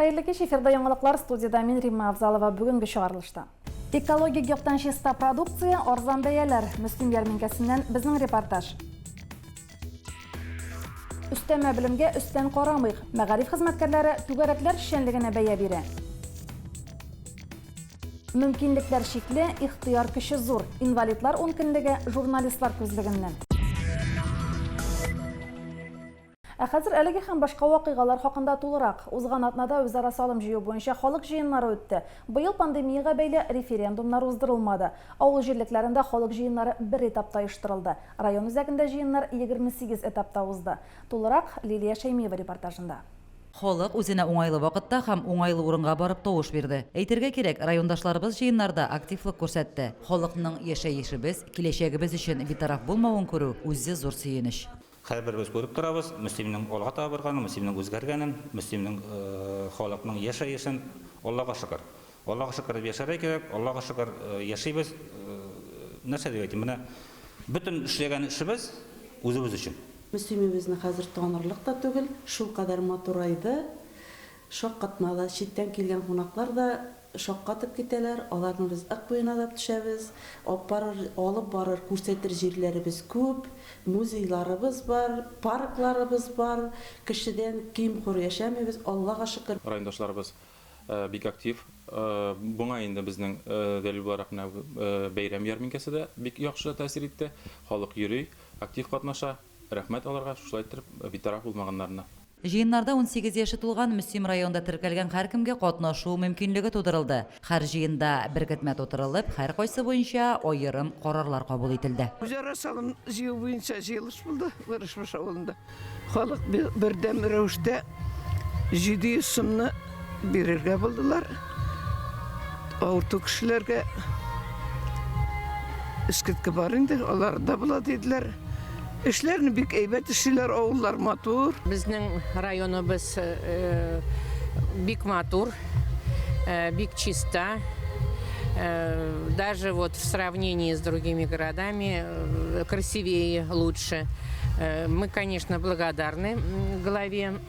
Хәерле кич, эфирда яңалыклар, студиядә мин Римма Авзалова. Бүгенге чыгарылышта. Экологик яктан чиста продукция, арзан бәяләр. Мөслим ярминкәсеннән безнең репортаж. Өстәмә белемгә өстән карамыйк. Мәгариф хезмәткәрләре түгәрәкләр эшчәнлегенә бәя бирә. Мөмкинлекләр чикле, ихтыяр көче зур. Инвалидлар ункөнлеге журналистлар күзлегеннән. Ә хәзер әлеге һәм башка вакыйгалар хакында тулырак. Узган атнада үзара салым җыю буенча халык җыеннары үтте. Быел пандемиягә бәйле референдумнар уздырылмады. Авыл җирлекләрендә халык җыеннары бер этапта оештырылды. Район үзәгендә җыеннар 28 этапта узды. Тулырак Лилия Шәймиева репортажында. Халык үзенә уңайлы вакытта һәм уңайлы урынга барып тавыш бирде. Әйтергә кирәк, райондашларыбыз җыеннарда активлык күрсәтте. Халыкның яшәешебез, киләчәгебез өчен битараф булмавын күрү, үзе зур сөенеч. Һәрберебез күреп торабыз, Мөслимнең алга таба барганын, Мөслимнең үзгәргәнен, Мөслимнең халыкның яшәешен. Аллага шөкер. Аллага шөкер дип яшәргә кирәк, Аллага шөкер яшибез. Нәрсә дип әйтим, менә бөтен эшләгән эшебез үзебез өчен. Мөслимебезне хәзер танырлык та түгел, шулкадәр матурайды. Шаккатма да, читтән килгән кунаклар да шаккатып китәләр, аларны без Ык буена да төшәбез, аппарыр, алып барыр, күрсәтер җирләребез күп, музейларыбыз бар, паркларыбыз бар, кешедән ким-хур яшәмибез, Аллага шөкер. Райондашларыбыз бик актив. Моңа инде безнең дәлил буларак менә бәйрәм ярминкәсе дә бик яхшы тәэсир итте. Халык йөри, актив катнаша. Рәхмәт аларга шушылай иттереп битараф булмаганнарына. Җыеннарда 18 яше тулган Мөслим районында теркәлгән һәркемгә катнашу мөмкинлеге тудырылды. Һәр җыенда беркетмә тутырылып, һәркайсы буенча аерым карарлар кабул ителде. Үзара салым җыю буенча җыелыш булды Вырышбаш авылында. Халык бердәм рәвештә 700 сумны бирергә булдылар. Авырту кешеләргә скидка бар инде, алар да була диделәр. Эшләрне бик әйбәт эшлиләр, авыллар матур. Безнең районыбыз бик матур, бик чиста. Даже вот в сравнении с другими городами красивее, лучше. Мы, конечно, благодарны главе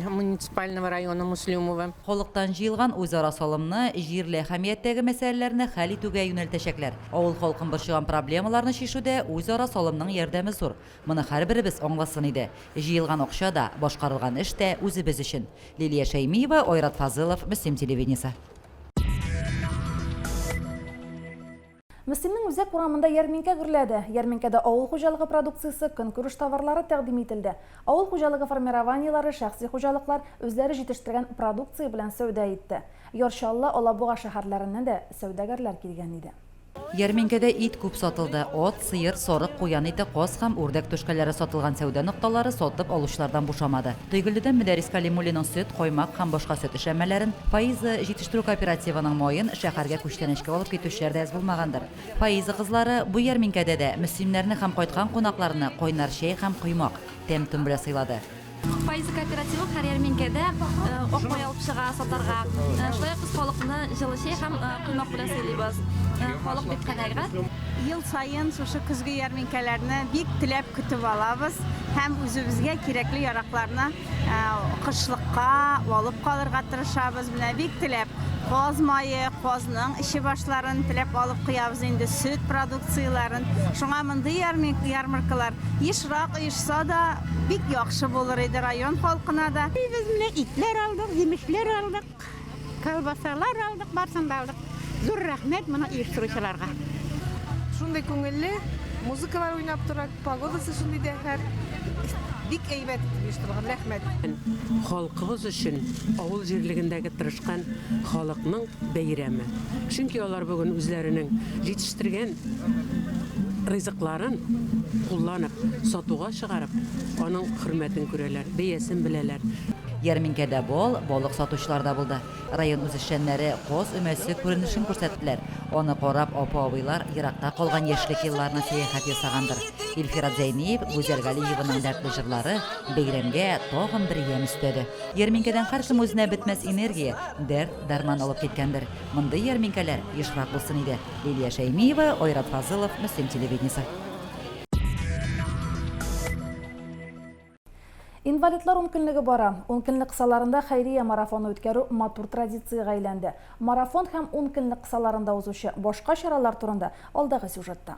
муниципального района Муслюмова. Халыктан җыелган үзара салымны җирле әһәмияттәге мәсьәләләрне хәл итүгә юнәлтәчәкләр. Авыл халкын борчыган проблемаларны чишүдә үзара салымның ярдәме зур. Моны һәрберебез аңласын иде. Җыелган акча да, башкарылган эш тә үзебез өчен. Лилия Шәймиева, Айрат Фазылов, Мөслим телевидениесе. Мөслимнең үзәк урамында ярминкә гөрләде. Ярминкәдә авыл хуҗалыгы продукциясе, көнкүреш товарлары тәкъдим ителде. Авыл хуҗалыгы формированиеләре, шәхси хуҗалыклар үзләре җитештергән продукция белән сәүдә итте. Яр Чаллы, Алабуга шәһәрләреннән дә сәүдәгәрләр килгән иде. Ярминкәдә ит күп сатылды. Ат, сыер, сарык, куян ите, каз һәм үрдәк түшкәләре сатылган сәүдә нокталары сатып алучылардан бушамады. Тойгелдедән Мөдәррис Кәлимуллинның сөт, каймак һәм башка сөт эшләнмәләрен, Фаиза җитештерү кооперативының маен шәһәргә күчтәнәчкә алып китүчеләр дә әз булмагандыр. Фаиза кызлары бу ярминкәдә дә мөслимнәрне һәм кайткан кунакларны кайнар чәй һәм коймак, тәм-том белән сыйлады. Фаиза кооперативы һәр ярминкәдә ак май алып чыга сатарга. Шулай ук без халыкны җылы чәй һәм коймак белән сыйлыйбыз. Халык бик канәгать. Ел саен шушы көзге ярминкәләрне бик теләп көтеп алабыз һәм үзебезгә кирәкле яракларны кышлыкка алып калырга тырышабыз. Менә бик теләп каз мае, казның эче башларын теләп алып куябыз инде, сөт продукцияләрен. Шуңа мондый ярмаркалар ешрак оешса да бик яхшы булыр иде район халкына да. Без менә итләр алдык, җимешләр алдык, колбасалар алдык, барысын да алдык. Зур рәхмәт моны оештыручыларга. Шундый күңелле, музыкалар уйнап тора, погодасы шундый дәһәр. Бик әйбәт итеп оештырылган, рәхмәт. Халкыбыз өчен авыл җирлегендәге тырышкан халыкның бәйрәме. Чөнки алар бүген үзләренең җитештергән ризыкларын кулланып, сатуга чыгарып, аның хөрмәтен күрәләр, бәясен беләләр. Ярминкәдә бал, балык сатучылар да булды. Район үзешчәннәре каз өмәсе күренешен күрсәттеләр. Аны карап, апа-абыйлар еракта калган яшьлек елларына сәяхәт ясагандыр. Илфират Зәйниев, Гүзәл Галиеваның дәртле җырлары бәйрәмгә тагын бер ямь өстәде. Ярминкәдән һәркем үзенә бетмәс энергия, дәрт, дәрман алып киткәндер. Мондый ярминкәләр ешрак булсын иде. Лилия Шәймиева, Айрат Фазылов, Мөслим телевидениесе. Инвалидлар ункөнлеге бара. Ункөнлек кысаларында хәйрия марафоны үткәрү матур традициягә әйләнде. Марафон һәм ункөнлек кысаларында узучы башка чаралар турында алдагы сюжетта.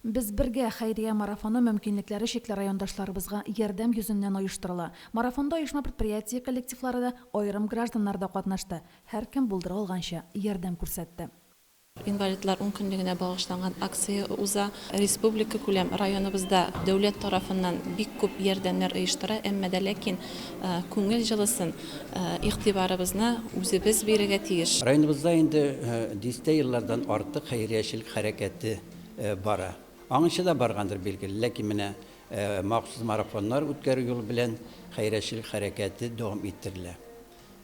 Без бергә хәйрия марафоны мөмкинлекләре чикле райондашларыбызга ярдәм йөзеннән оештырыла. Марафонда оешма-предприятие коллективлары да, аерым гражданнар да катнашты. Һәркем булдыра алганча ярдәм күрсәтте. Инвалидлар ункөнлегенә багышланган акция уза. Республикакүләм районыбызда дәүләт тарафыннан бик күп ярдәмнәр оештыра, әмма дә ләкин күңел җылысын, игътибарыбызны үзебез бирергә тиеш. Районыбызда инде дистә еллардан артык хәйриячелек хәрәкәте бара. Аңынчы да баргандыр, билгеле, ләкин менә махсус марафоннар үткәрү юлы белән хәйриячелек хәрәкәте дәвам иттерелә.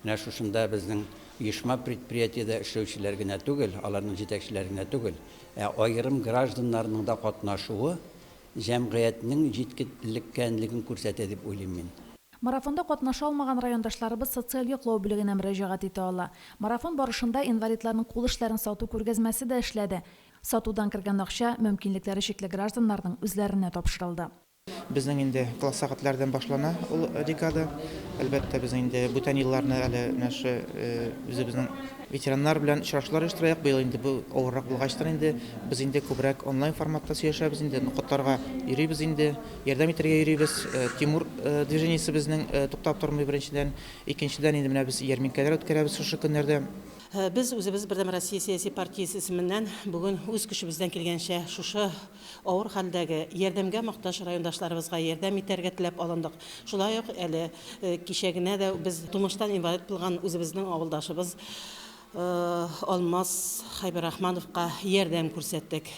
Менә шушында безнең оешма-предприятиедә эшләүчеләр генә түгел, аларның җитәкчеләре генә түгел, ә аерым гражданнарның да катнашуы җәмгыятьнең җиткелеккәнлеген күрсәтә дип уйлыйм мин. Марафонда катнаша алмаган райондашларыбыз социаль яклау бүлегенә мөрәҗәгать итә ала. Марафон барышында инвалидларның кул эшләрен сату күргәзмәсе дә эшләде. Сатудан кергән акча мөмкинлекләре чикле гражданнарның үзләренә тапшырылды. Безнең инде класс сәгатьләрдән башлана ул декада. Әлбәттә, без инде бүтән елларны әле менә шушы үзебезнең ветераннар белән очрашулар оештыраяк. Быел инде бу авыррак булгачтыр инде, без инде күбрәк онлайн форматта сөйләшәбез инде, нокталарга йөрибез инде, ярдәм итәргә йөрибез. Тимур движениесе безнең туктап тормый, беренчедән. Икенчедән, инде менә без ярминкәләр үткәрәбез шушы көннәрдә. Без үзебез Бердәм Россия сәяси партиясе исеменнән бүген үз көчебездән килгәнчә шушы авыр хәлдәге, ярдәмгә мохтаҗ райондашларыбызга ярдәм итәргә теләп алындык. Шулай ук әле кичә генә дә без тумыштан инвалид булган үзебезнең авылдашыбыз Алмаз Хәйберахмановка ярдәм күрсәттек.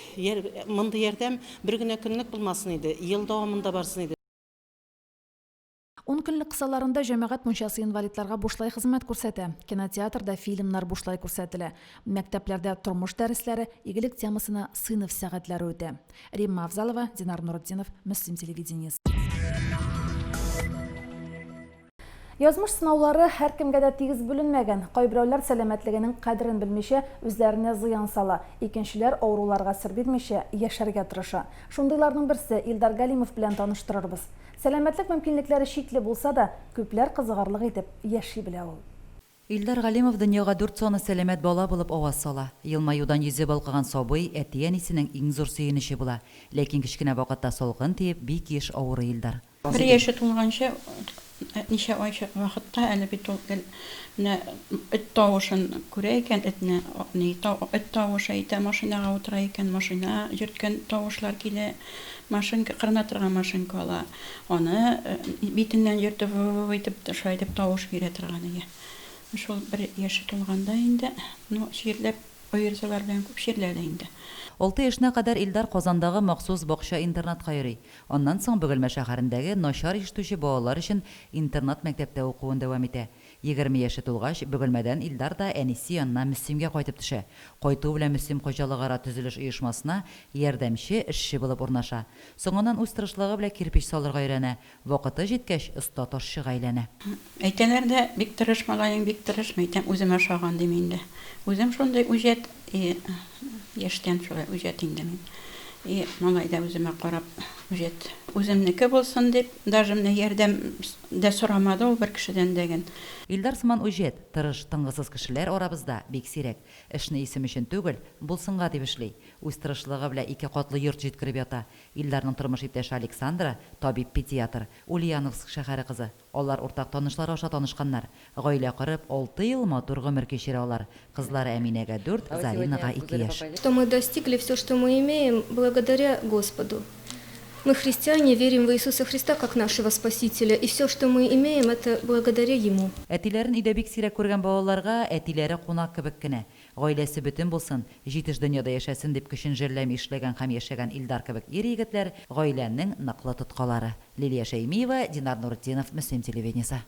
Мондый ярдәм бер генә көнлек булмасын иде, ел дәвамында барсын иде. Ункөнлек кысаларында җәмәгать мунчасы инвалидларга бушлай хезмәт күрсәтә, кинотеатрда фильмнар бушлай күрсәтелә, мәктәпләрдә тормыш дәресләре, игелек темасына сыйныф сәгатьләре үтә. Римма Авзалова, Динар Нуретдинов, Мөслим телевидениесе. Язмыш сынаулары һәркемгә дә тигез бүленмәгән. Кайберәүләр сәламәтлегенең кадерен белмичә, үзләренә зыян сала, икенчеләр авыруларга сер бирмичә, яшәргә тырыша. Шундыйларның берсе, Илдар Галимов белән таныштырырбыз. Сәламәтлек мөмкинлекләре чикле булса да, күпләр кызыгарлык итеп яши белә ул. Илдар Галимов дөньяга дүрт саны сәламәт бала булып аваз сала. Елмаюдан йөзе балкыган сабый әти-әнисенең иң зур сөенече була. Ләкин кечкенә вакытта салкын тиеп, бик еш авырый Илдар. Бер яше тулганчы ничә ай вакытта әле бит ул гел менә эт тавышын күрә икән, этне, ни, эт тавышы әйтә, машинага утыра икән, машина йөрткән тавышлар килә. Машинка, кырына торган машинка ала. Аны битеннән йөртеп, вы-вы-вы итеп, шулай итеп тавыш бирә торган иде. Шул бер яше тулганда инде, ну, чирләп, ОРЗлар белән күп чирләде инде. Алты яшенә кадәр Илдар Казандагы махсус бакча-интернатка йөри. Аннан соң Бөгелмә шәһәрендәге начар ишетүче балалар өчен интернат-мәктәптә укуын дәвам итә. 20 яше тулгач, Бөгелмәдән Илдар да әнисе янына Мөслимгә кайтып төшә. Кайтуы белән Мөслим хуҗалыкара төзелеш оешмасына ярдәмче эшче булып урнаша. Соңыннан үз тырышлыгы белән кирпеч салырга өйрәнә, вакыты җиткәч, оста ташчыга әйләнә. Әйтәләр дә, бик тырыш малаең, бик тырыш, мәйтәм, үземә ошаган дим инде. Үзем шундый үҗәт, и яшьтән шулай үҗәт инде мин. И малай да үземә карап үҗәт. Үземнеке булсын дип, даже менә ярдәм Дә сорамады ул бер кешедән дә ген. Илдар сыман үҗәт, тырыш, тынгысыз кешеләр арабызда бик сирәк. Эшне исем өчен түгел, булсынга дип эшли. Үз тырышлыгы белән ике катлы йорт җиткереп ята. Илдарның тормыш иптәше Александра, табиб-педиатр, Ульяновск шәһәре кызы. Алар уртак танышлары аша танышканнар. Гаилә корып, алты ел матур гомер кичерә алар. Кызлары Әминәгә дүрт, Заринага ике яшь. Что мы достигли все, что мы имеем, благодаря Господу. Мы, христиане, верим в Иисуса Христа как нашего Спасителя, и все, что мы имеем, это благодаря Ему. Әтиләрен өйдә бик сирәк күргән балаларга әтиләре кунак кебек кенә. Гаиләсе бөтен булсын, җитеш дөньяда яшәсен дип көчен жәлләми эшләгән һәм яшәгән Илдар кебек ир-егетләр, гаиләнең ныклы тоткалары. Лилия Шәймиева, Динар Нуретдинов, Мөслим телевидениесе.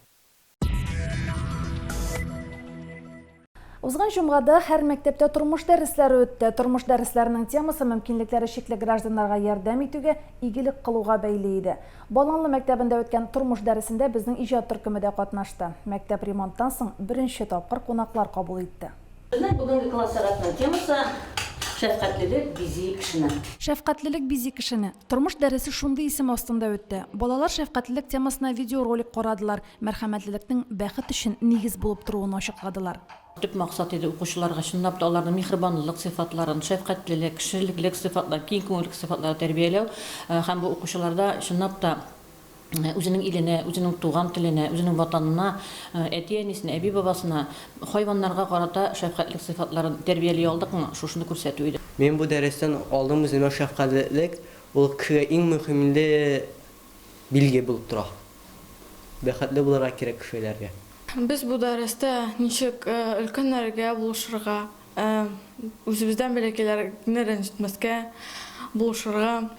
Узган җомгада һәр мәктәптә тормыш дәресләре үтте. Тормыш дәресләренең темасы мөмкинлекләре чикле гражданнарга ярдәм итүгә, игелек кылуга бәйле иде. Баланлы мәктәбендә үткән тормыш дәресендә безнең иҗат төркеме дә катнашты. Мәктәп ремонттан соң беренче тапкыр кунаклар кабул итте. Безнең бүгенге класс сәгатенең темасы, Шәфкатьлелек бизи кешене. Шәфкатьлелек бизи кешене. Тормыш дәресе шундый исем астында үтте. Балалар шәфкатьлелек темасына видеоролик карадылар, мәрхәмәтлелекнең бәхет өчен нигез булып торуын ачыкладылар. Төп максат иде укучыларга чынлап та аларның миһербанлылык сыйфатларын, шәфкатьлелек, кешелеклелек сыйфатларын, киң күңеллек сыйфатларын тәрбияләү һәм бу укучыларда чынлап та үзенең иленә, үзенең туган теленә, үзенең ватанына, әти-әнисенә, әби-бабасына, хайваннарга карата шәфкатьлек сыйфатларын тәрбияли алдыкмы, шушыны күрсәтү иде. Мин бу дәрестән алдым үземә шәфкатьлелек, ул кешегә иң мөһимле билге булып тора. Бәхетле булырга кирәк кешеләргә. Без бу дәрестә ничек өлкәннәргә булышырга, үзебездән бәләкәйләрне рәнҗетмәскә, булышырга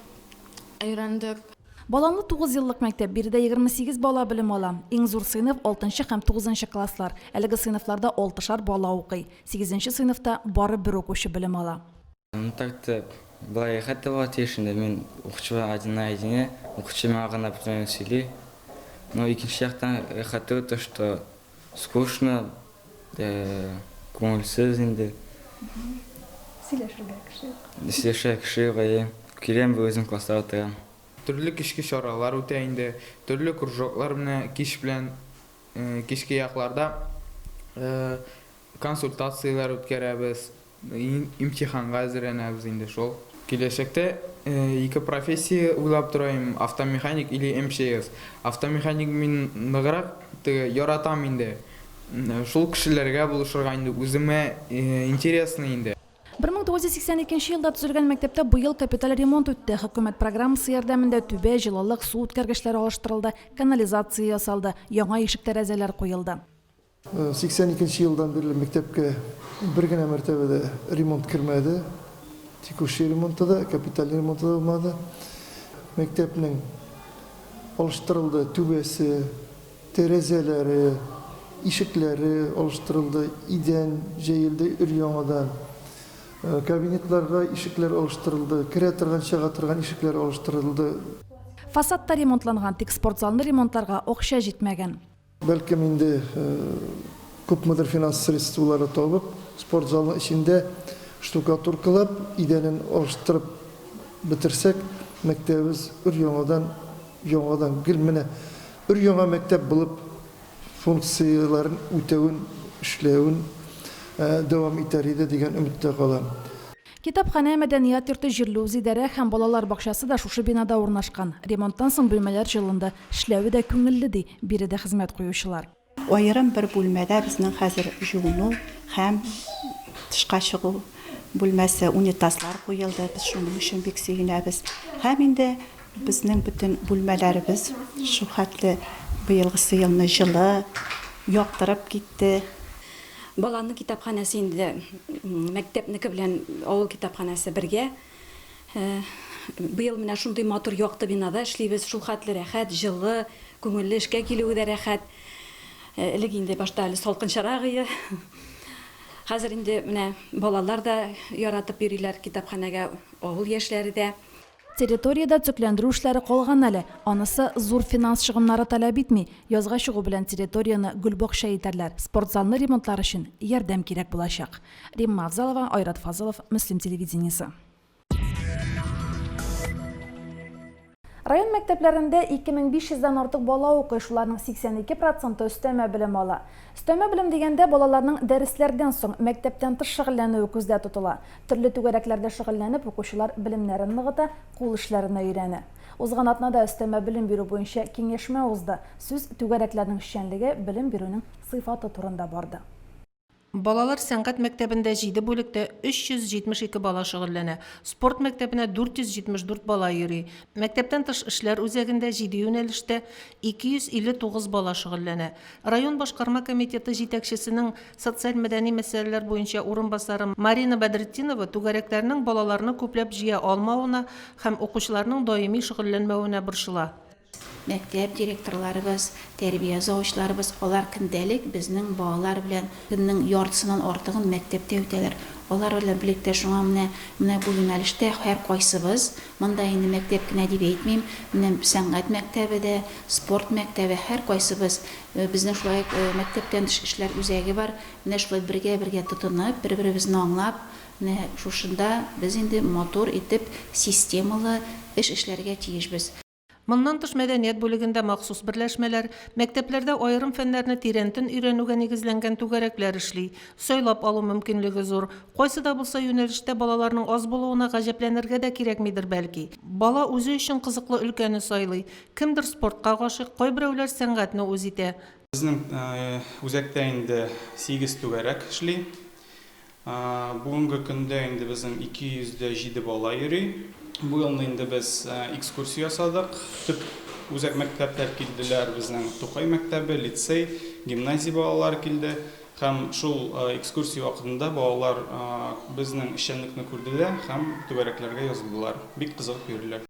өйрәндек. Баланлы тугызъеллык мәктәп, биредә 28 бала белем ала. Иң зур сыйныф, алтынчы һәм тугызынчы класслар. Әлеге сыйныфларда алтышар бала укый. Сигезенче сыйныфта бары бер укучы белем ала. Ну так-то болай рәхәт тә булырга тиеш инде, мин укытучы белән один на едине, укытучы миңа гына бөтенләй сөйли. Но икенче яктан рәхәт түгел то, что скучно, күңелсез инде. Сөйләшергә кеше юк. Сөйләшергә кеше юк, әйе. Киләм, берүзем класста утырам. Төрле кичке чаралар үтә инде, төрле кружоклар менә кич белән, кичке якларда консультацияләр үткәрәбез, имтиханга әзерләнәбез инде шул. Киләчәктә ике профессия уйлап тора идем, автомеханик или МЧС. Автомеханик мин ныграк теге яратам инде. Шул кешеләргә булышырга инде үземә интересно инде. 1982 елда төзелгән мәктәптә быел капиталь ремонт үтте. Хөкүмәт программасы ярдәмендә түбә, җылылык, су үткәргечләре алыштырылды, канализация ясалды, яңа ишек-тәрәзәләр куелды. 82 нче елдан бирле мәктәпкә бер генә мәртәбә дә ремонт кермәде. Текущий ремонты да, капитальный ремонты да булмады. Мәктәпнең алыштырылды түбәсе, тәрәзәләре, ишекләре алыштырылды, идән җәелде өр-яңадан. Кабинетларга ишекләр алыштырылды, керә торган, чыга торган ишекләр алыштырылды. Фасад та ремонтланган, тик спортзалны ремонтларга акча җитмәгән. Бәлкем инде күпмедер финанс средстволары табып, спорт залының эчендә штукатуркалап, идәнен алыштырып бетерсәк, мәктәбебез өр-яңадан, яңадан гел менә өр-яңа мәктәп булып функцияләрен үтәвен, эшләвен дәвам итәр иде дигән өметтә калам. Китапханә, мәдәният йорты, җирле үзидарә һәм балалар бакчасы да шушы бинада урнашкан. Ремонттан соң бүлмәләр җылынды, эшләве дә күңелле, ди биредә хезмәт куючылар. Аерым бер бүлмәдә безнең хәзер җуыну һәм тышка чыгу бүлмәсе, унитазлар куелды, без шуның өчен бик сөенәбез. Һәм инде безнең бөтен бүлмәләребез шулхәтле быелгысы елны җылы, яктырып китте. Баланның китапханәсе инде мәктәпнеке белән авыл китапханәсе бергә. Быел менә шундый матур якты бинада эшлибез. Шул хәтле рәхәт, җылы, күңелле эшкә килүе дә рәхәт. Элек инде башта әле салкынчарак ие. Хәзер инде менә балалар да яратып йөриләр китапханәгә, авыл яшьләре дә. Территориядә төзекләндерү эшләре калган әле. Анысы зур финанс чыгымнары таләп итми. Язга чыгу белән территорияне гөлбакча итәрләр. Спортзалны ремонтлар өчен ярдәм кирәк булачак. Римма Авзалова, Айрат Фазылов, Мөслим телевидениесе. Район мәктәпләрендә 2500 дән артык бала укый, шуларның 82 проценты өстәмә белем ала. Өстәмә белем дигәндә, балаларның дәресләрдән соң, мәктәптән тыш шөгыльләнүе күздә тотыла. Төрле түгәрәкләрдә шөгыльләнеп, укучылар белемнәрен ныгыта, кул эшләренә өйрәнә. Узган атнада өстәмә белем бирү буенча киңәшмә узды. Сүз түгәрәкләрнең эшчәнлеге, белем бирүнең сыйфаты турында барды. Балалар сәнгать мәктәбендә җиде бүлектә 372 бала шөгыльләнә. Спорт мәктәбенә 474 бала йөри. Мәктәптән тыш эшләр үзәгендә җиде юнәлештә 259 бала шөгыльләнә. Район башкарма комитеты җитәкчесенең социаль-мәдәни мәсьәләләр буенча урынбасары Марина Бәдретдинова түгәрәкләрнең балаларны күпләп җыя алмавына һәм укучыларның даими шөгыльләнмәвенә борчыла. Мәктәп директорларыбыз, тәрбия завучларыбыз, алар көндәлек безнең балалар белән көннең яртысыннан артыгын мәктәптә үтәләр. Алар белән берлектә шуңа менә менә бу юнәлештә һәркайсыбыз, монда инде мәктәп кенә дип әйтмим, менә сәнгать мәктәбе дә, спорт мәктәбе, һәркайсыбыз, безнең шулай ук мәктәптән тыш эшләр үзәге бар, менә шулай бергә-бергә тотынып, бер-беребезне аңлап, менә шушында без инде матур итеп системалы эш эшләргә тиешбез. Моннан тыш мәдәният бүлегендә махсус берләшмәләр, мәктәпләрдә аерым фәннәрне тирәнтен өйрәнүгә нигезләнгән түгәрәкләр эшли. Сайлап алу мөмкинлеге зур. Кайсы да булса юнәлештә балаларның аз булуына гаҗәпләнергә дә кирәкмидер бәлки. Бала үзе өчен кызыклы өлкәне сайлый. Кемдер спортка гашыйк, кайберәүләр сәнгатьне үз итә. Безнең үзәктә инде сигез түгәрәк эшли. Бүгенге көндә инде безнең 207 бала йөри. Бу елны инде без экскурсия ясадык. Төп үзәк мәктәпләр килделәр, безнең Тукай мәктәбе, лицей, гимназия балалары килде. Һәм шул экскурсия вакытында балалар безнең эшчәнлекне күрделәр һәм түгәрәкләргә язылдылар. Бик кызыгып йөриләр.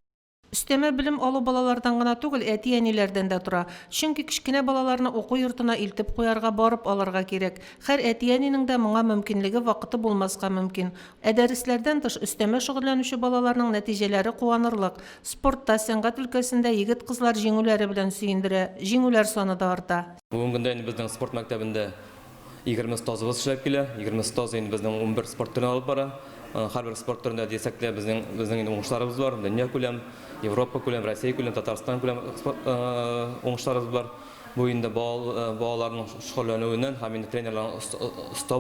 Өстәмә белем алу балалардан гына түгел, әти-әниләрдән дә тора. Чөнки кечкенә балаларны уку йортына илтеп куярга, барып алырга кирәк. Һәр әти-әнинең дә моңа мөмкинлеге, вакыты булмаска мөмкин. Ә дәресләрдән тыш өстәмә шөгыльләнүче балаларның нәтиҗәләре куанырлык. Спортта, сәнгать өлкәсендә егет-кызлар җиңүләре белән сөендерә. Җиңүләр саны да арта. Бүгенге көндә инде безнең спорт мәктәбендә 20 остазыбыз эшләп килә. 20 остаз инде безнең 11 спорт төрен алып бара. Һәрбер спорт төрендә дисәк тә, безнең безнең инде уңышларыбыз бар. Дөнья күләм, Европа күләм, Россия күләм, Татарстан күләм спорт уңышларыбыз бар. Бу инде балаларның шөгыльләнүеннән һәм инде тренерларның оста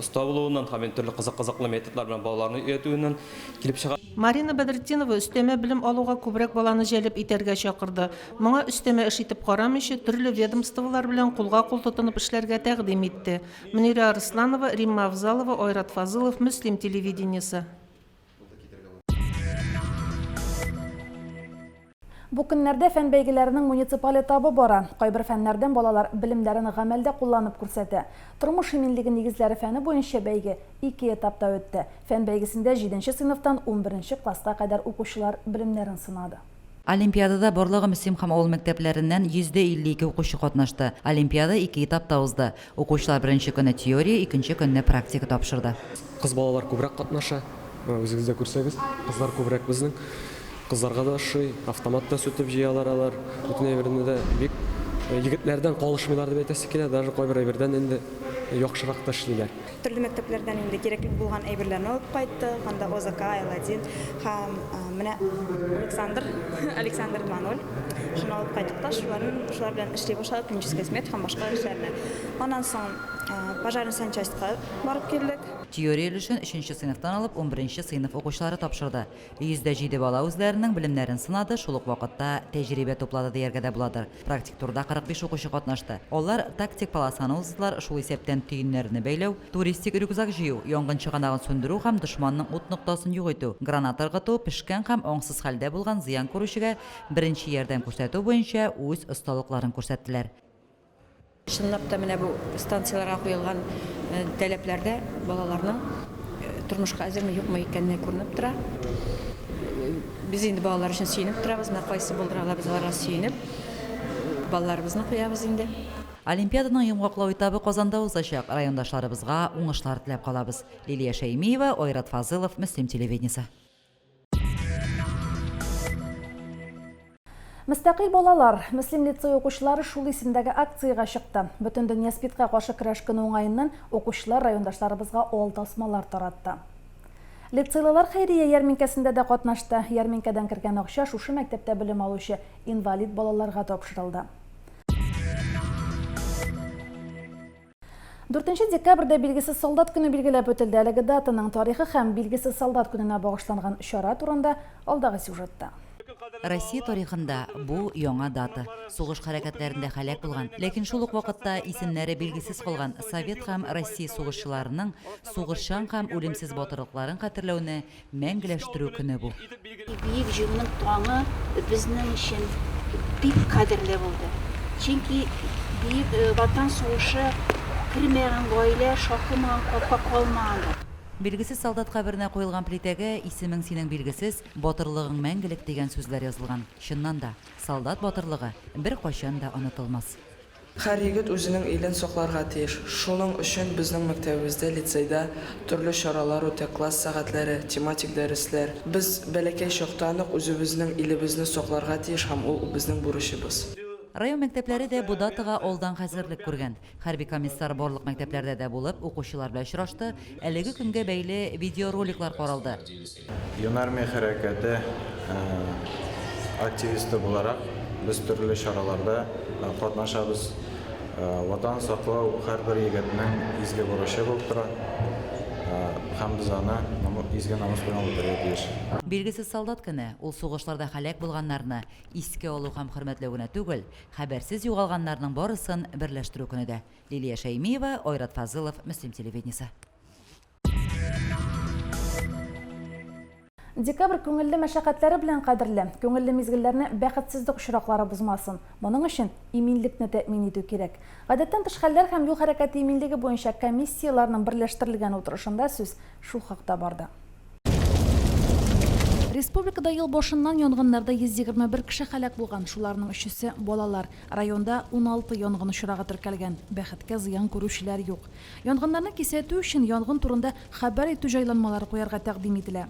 оста булуыннан һәм инде төрле кызык-кызыклы методлар белән балаларны өйрәтүеннән килеп чыга. Марина Бәдретдинова өстәмә белем алуга күбрәк баланы җәлеп итәргә чакырды. Моңа өстәмә эш итеп карамыйча, төрле ведомстволар белән кулга-кул тотынып эшләргә тәкъдим итте. Мөнирә Арысланова, Римма Авзалова, Айрат Фазылов, Мөслим телевидениесе. Бу көннәрдә фән бәйгеләренең муниципаль этабы бара. Кайбер фәннәрдән балалар белемнәрен гамәлдә кулланып күрсәтә. Тормыш иминлеге нигезләре фәне буенча бәйге ике этапта үтте. Фән бәйгесендә җиденче сыйныфтан унберенче класска кадәр укучылар белемнәрен сынады. Олимпиадада барлыгы Мөслим һәм авыл мәктәпләреннән 152 укучы катнашты. Олимпиада ике этапта узды. Укучылар беренче көнне теория, икенче көнне практика тапшырды. Кыз балалар күбрәк катнаша. Менә үзегез дә күрсәгез, кызлар күбрәк безнең. Кызларга да ошый, автомат та сүтеп җыялар алар. Бөтен әйберне дә бик егетләрдән калышмыйлар дип әйтәсе килә, даже кайбер әйбердән инде яхшырак та эшлиләр. Төрле мәктәпләрдән инде кирәкле булган әйберләрне алып кайттык. Анда ОЗК, Л1 һәм менә Александр, Александр 2.0. Шуны алып кайттык та, шуларын, шулар белән эшли башладык, клиническая смерть һәм башка эшләрне. Аннан соң пожарный санчастька барып килдек. Теория өлешен өченче сыйныфтан алып унберенче сыйныф укучылары тапшырды. 107 бала үзләренең белемнәрен сынады, шул ук вакытта тәҗрибә туплады дияргә дә буладыр. Практик турда 45 укучы катнашты. Алар тактик полосаны уздылар, шул исәптән төеннәрне бәйләү, туристик рюкзак җыю, янгын чыганагын сүндерү һәм дошманның ут ноктасын юк итү, граната ыргыту, пешкән һәм аңсыз хәлдә булган зыян күрүчегә беренче ярдәм күрсәтү буенча үз осталыкларын күрсәттеләр. Чынлап та менә бу станцияләргә куелган таләпләрдә балаларның тормышка әзерме, юкмы икәнлеге күренеп тора. Без инде балалар өчен сөенеп торабыз. Менә кайсы булдыра ала, без аларга сөенеп балаларыбызны куябыз инде. Олимпиаданың йомгаклау этабы Казанда узачак. Райондашларыбызга уңышлар теләп калабыз. Лилия Шәймиева, Айрат Фазылов, Мөслим телевидениесе. Мөстәкыйль балалар, Мөслим лицей укучылары шул исемдәге акциягә чыкты. Бөтендөнья СПИДка каршы көрәш көне уңаеннан укучылар райондашларыбызга ал тасмалар таратты. Лицейлылар хәйрия ярминкәсендә дә катнашты. Ярминкәдән кергән акча шушы мәктәптә белем алучы инвалид балаларга тапшырылды. 4 декабрьдә Билгесез солдат көне билгеләп үтелде. Әлеге датаның тарихы һәм Билгесез солдат көненә багышланган чара турында алдагы сюжетта. Россия тарихында бу яңа дата. Сугыш хәрәкәтләрендә һәлак булган, ләкин шул ук вакытта исемнәре билгесез калган совет һәм Россия сугышчыларының сугышчан һәм үлемсез батырлыкларын хәтерләүне Мәңгеләштерү көне бу. Бөек Җиңүнең таңы безнең өчен бик кадерле булды. Чөнки Бөек Ватан сугышы кермәгән гаилә, шакымаган капка калмагандыр. Билгесез солдат каберенә куелган плитәгә Исемең синең билгесез, батырлыгың мәңгелек дигән сүзләр язылган. Чыннан да, солдат батырлыгы беркайчан да онытылмас. Һәр егет үзенең илен сакларга тиеш. Шуның өчен безнең мәктәбебездә, лицейда төрле чаралар үтә, класс сәгатьләре, тематик дәресләр. Без бәләкәй чактан ук үзебезнең илебезне сакларга тиеш һәм ул безнең бурычыбыз. Район мәктәпләре дә бу датага алдан хәзерлек күргән. Хәрби комиссар барлык мәктәпләрдә дә булып, укучылар белән очрашты, әлеге көнгә бәйле видеороликлар каралды. Юнармия хәрәкәте активисты буларак, без төрле чараларда катнашабыз. Ватан саклау һәрбер егетнең изге бурычы булып тора һәм без аны изге намус белән үтәргә тиеш. Билгесез солдат көне, ул сугышларда һәлак булганнарны искә алу һәм хөрмәтләү генә түгел, Хәбәрсез югалганнарның барысын берләштерү көне дә. Лилия Шәймиева, Айрат Фазылов, Мөслим телевидениесе. Декабрь күңелле мәшәкатьләре белән кадерле. Күңелле мизгелләрне бәхетсезлек очраклары бозмасын. Моның өчен иминлекне тәэмин итү кирәк. Гадәттән тыш хәлләр һәм юл хәрәкәте иминлеге буенча комиссияләрнең берләштерелгән утырышында сүз шул хакта барды. Республикада ел башыннан янгыннарда 121 кеше һәлак булган, шуларның өчесе, балалар. Районда 16 янгын очрагы теркәлгән. Бәхеткә, зыян күрүчеләр юк. Янгыннарны кисәтү өчен янгын турында хәбәр итү җайланмалары куярга тәкъдим ителә.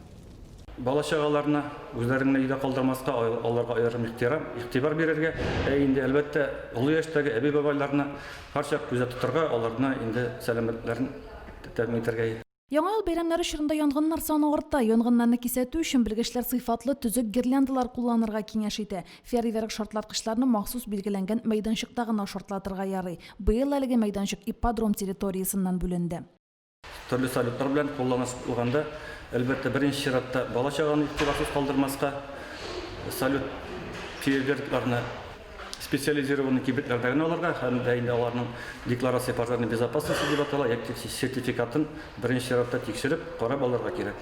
Бала-чагаларны үзләрен генә өйдә калдырмаска, аларга аерым ихтирам, игътибар бирергә, ә инде, әлбәттә, олы яшьтәге әби-бабайларны һәрчак күздә тотарга, аларны инде сәламәтлекләрен тәэмин итәргә. Яңа ел бәйрәмнәре чорында янгыннар саны арта. Янгыннарны кисәтү өчен белгечләр сыйфатлы, төзек гирляндалар кулланырга киңәш итә. Фейерверк шартлаткычларны махсус билгеләнгән мәйданчыкта гына шартлатырга ярый. Быел әлеге мәйданчык ипподром территориясеннән бүленде. Төрле салютлар белән кулланылганда, әлбәттә, беренче чиратта бала-чаганы игътибарсыз калдырмаска, салют фейерверкларны Специализированный кибетләрдә генә алырга һәм дә инде аларның декларация пожарной безопасности дип атала, яки сертификатын беренче чиратта тикшереп, карап алырга кирәк.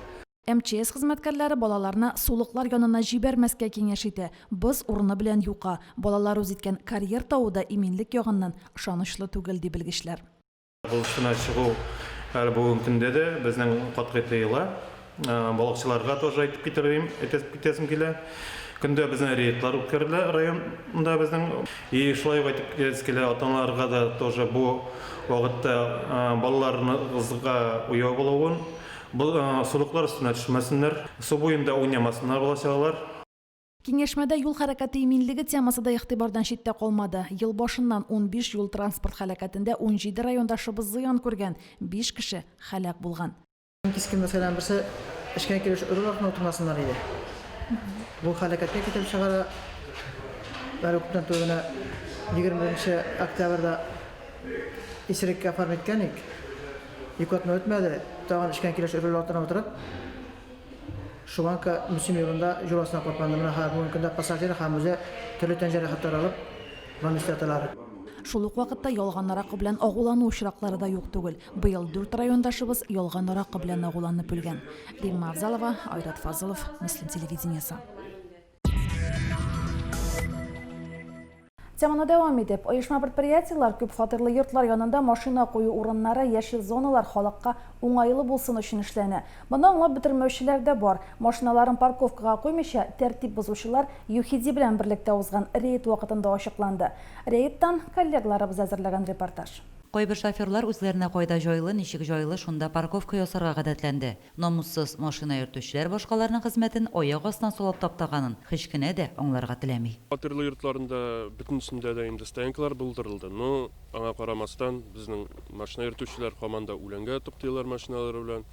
МЧС хезмәткәрләре балаларны сулыклар янына җибәрмәскә киңәш итә. Боз урыны белән юка. Балалар үз иткән карьер тавы да иминлек ягыннан ышанычлы түгел, ди белгечләр. Болыштына чыгу әле бүгенге көндә дә безнең катгый тыела. Балыкчыларга тоже әйтеп китерим, әйтеп китәсем килә. Көндә безнең рейдлар үткәрелә районда безнең. И шулай ук әйтеп китәсе килә, ата-аналарга да тоже бу вакытта балаларыгызга уяу булуын, сулыклар өстенә төшмәсеннәр, су буенда уйнамасыннар бала-чагалар. Киңәшмәдә юл хәрәкәте иминлеге темасы да игътибардан читтә калмады. Ел башыннан 15 юл-транспорт һәлакәтендә 17 райондашыбыз зыян күргән, биш кеше һәлак булган. Иң кискен мәсьәләнең берсе, эчкән килеш руль артына утырмасыннар иде. Бу һәлакәткә китереп чыгара. Әле күптән түгел генә 21 нче октябрьдә исереккә оформить иткән идек. Ике атна үтмәде, тагын эчкән килеш руль артына утырып, Шуванка Мөслим юлында җул астына капланды. Менә хәзер бүгенге көндә пассажир һәм үзе төрле тән җәрәхәтләре алып, больницада яталар. Шул ук вакытта ялган аракы белән агулану очраклары да юк түгел. Быел дүрт райондашыбыз ялган аракы белән агуланып үлгән. Римма Авзалова, Айрат Фазылов, Мөслим телевидениесе. Теманы дәвам итеп, оешма-предприятиеләр, күп фатирлы йортлар янында машина кую урыннары, яшел зоналар халыкка уңайлы булсын өчен эшләнә. Моны аңлап бетермәүчеләр дә бар. Машиналарын парковкага куймыйча, тәртип бозучылар ЮХИДИ белән берлектә узган рейд вакытында ачыкланды. Рейдтан коллегаларыбыз әзерләгән репортаж. Кайбер шоферлар үзләренә кайда җайлы, ничек җайлы, шунда парковка ясарга гадәтләнде. Намуссыз машина йөртүчеләр башкаларның хезмәтен аяк астына салып таптаганын һич кенә дә аңларга теләми. Фатирлы йортларында бөтенесендә дә инде стоянкалар булдырылды. Но аңа карамастан, безнең машина йөртүчеләр һаман да үләнгә туктыйлар машиналары белән,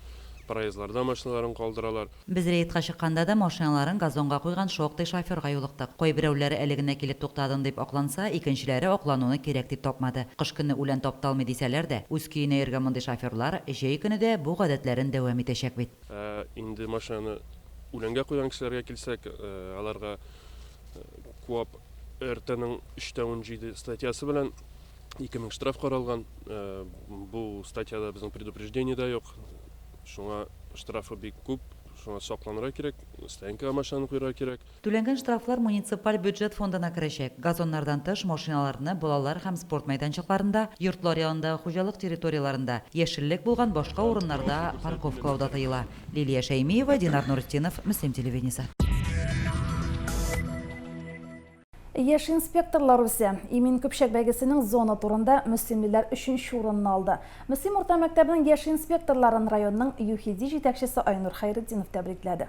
проездларда машиналарын калдыралар. Без рейдка чыкканда да машиналарын газонга куйган шактый шоферга юлыктык. Кайберәүләре әле генә килеп туктадың дип акланса, икенчеләре аклануны кирәк дип тапмады. Кыш көне үлән тапталмый дисәләр дә, үз көенә йөргән мондый шоферлар җәй көне дә бу гадәтләрен дәвам итәчәк бит. Ә инде машинаны үләнгә куйган кешеләргә килсәк, аларга КоАП РТның 3 тә 17 статьясы белән 2000 штраф каралган. Бу статьяда безнең предупреждение дә юк. Шуңа штрафы бик күп. Шуңа сакланырга кирәк, стоянкага машинаны куярга кирәк. Түләнгән штрафлар муниципаль бюджет фондына керәчәк. Газоннардан тыш, машиналарны балалар һәм спорт мәйданчыкларында, йортлар янындагы хуҗалык территорияләрендә, яшеллек булган башка урыннарда парковкалау да тыела. Лилия Шәймиева, Динар Нуретдинов, Мөслим телевидениесе. Яшь инспекторлар үсә. Имин көпчәк бәйгесенең зона турында мөслимлеләр өченче урынны алды. Мөслим урта мәктәбенең яшь инспекторларын районның ЮХИДИ җитәкчесе Айнур Хәйретдинов тәбрикләде.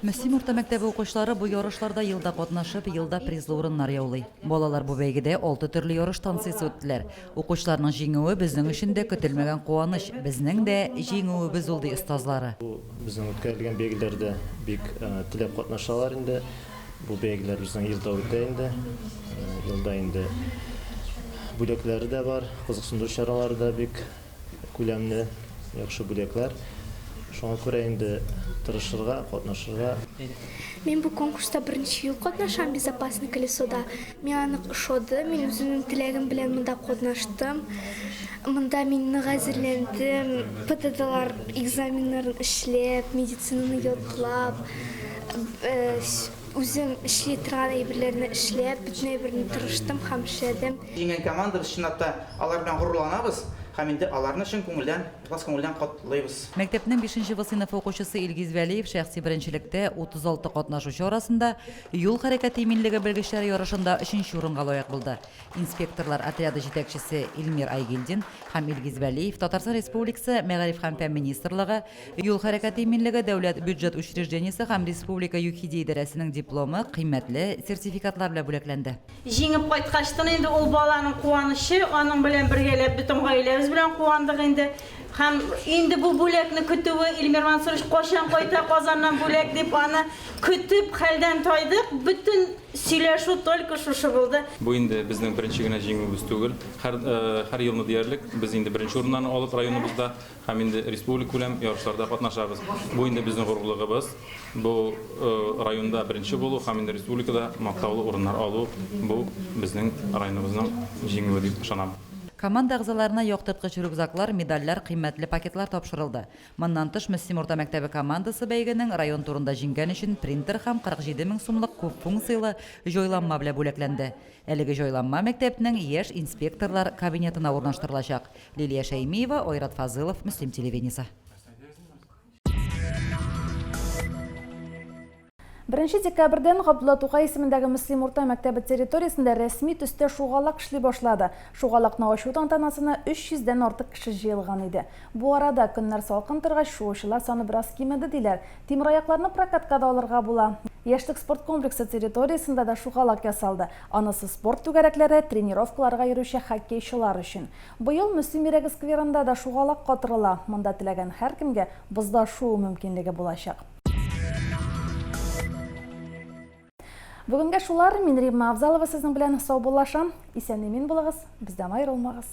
Мөслим урта мәктәбе укучылары бу ярышларда ел да катнашып, ел да призлы урыннар яулый. Балалар бу бәйгедә алты төрле ярыш станциясе үттеләр. Укучыларның җиңүе безнең өчен дә көтелмәгән куаныч, безнең дә җиңүебез ул, ди остазлары. Бу безнең үткәрелгән бәйгеләрдә бик теләп катнашалар инде. Бу бәйгеләр безнең елда үтә инде. Елда инде бүләкләре дә бар, кызыксындыру чаралары да бик Күләмле, яхшы бүләкләр. Шуңа күрә инде тырышырга, катнашырга. Мин бу конкурста беренче ел катнашам Безопасное колесода. Миңа нык ошады, мин үземнең теләгем белән монда катнаштым. Монда мин нык әзерләндем, ПДДлар экзаменнарын эшләп, медицинаны ятлап, үзем эшли торган әйберләрне эшләп, бөтен әйберне тырыштым һәм эшләдем. Җиңгән команда, без чынлап та алар белән горурланабыз һәм инде аларны чын күңелдән, ихлас күңелдән котлыйбыз. Мәктәпнең бишенче В сыйныфы укучысы Илгиз Вәлиев шәхси беренчелектә 36 катнашучы арасында юл хәрәкәте иминлеге белгечләре ярышында өченче урынга лаек булды. Инспекторлар отряды җитәкчесе Илмир Айгилдин һәм Илгиз Вәлиев Татарстан Республикасы Мәгариф һәм фән министрлыгы, Юл хәрәкәте иминлеге дәүләт бюджет учреждениесе һәм республика ЮХИДИ идарәсенең дипломы, кыйммәтле сертификатлар белән бүләкләнде. Җиңеп кайткачтын инде ул баланың куанычы, аның белән бергәләп бөтен гаиләбез белән куандык инде. Һәм инде бу бүләкне көтүе, Илмир Мансурович кайчан кайта Казаннан бүләк дип аны көтеп хәлдән тайдык. Бөтен сөйләшү только шушы булды. Бу инде безнең беренче генә җиңүебез түгел. Һәр, һәр елны диярлек без инде беренче урыннарны алып районыбызда Һәм инде республикакүләм ярышларда катнашабыз. Бу инде безнең горурлыгыбыз. Бу районда беренче булу һәм инде республикада мактаулы урыннар алу, бу безнең районыбызның җиңүе дип ышанам. Команда әгъзаларына яктырткыч рюкзаклар, медальләр, кыйммәтле пакетлар тапшырылды. Моннан тыш, Мөслим урта мәктәбе командасы бәйгенең район турында җиңгән өчен принтер һәм 47 мең сумлык күпфункцияле җайланма белән бүләкләнде. Әлеге җайланма мәктәпнең яшь инспекторлар кабинетына урнаштырылачак. Лилия Шәймиева, Айрат Фазылов, Мөслим телевидениесе. Беренче декабрьдән Габдулла Тукай исемендәге Мөслим урта мәктәбе территориясендә рәсми төстә шугалак эшли башлады. Шугалакны ачу тантанасына 300 дән артык кеше җыелган иде. Бу арада, көннәр салкын торгач, шуучылар саны бераз кимеде, диләр. Тимераякларны прокатка да алырга була. Яшьлек спорт комплексы территориясендә дә шугалак ясалды. Анысы спорт түгәрәкләре, тренировкаларга йөрүче хоккейчылар өчен. Быел Мөслим йөрәге скверында да шугалак катырыла. Монда теләгән һәркемгә бозда шуу мөмкинлеге булачак. Бүгенгә шулар. Мин Римма Авзалова сезнең белән саубуллашам. Исән-имин булыгыз, бездән аерылмагыз.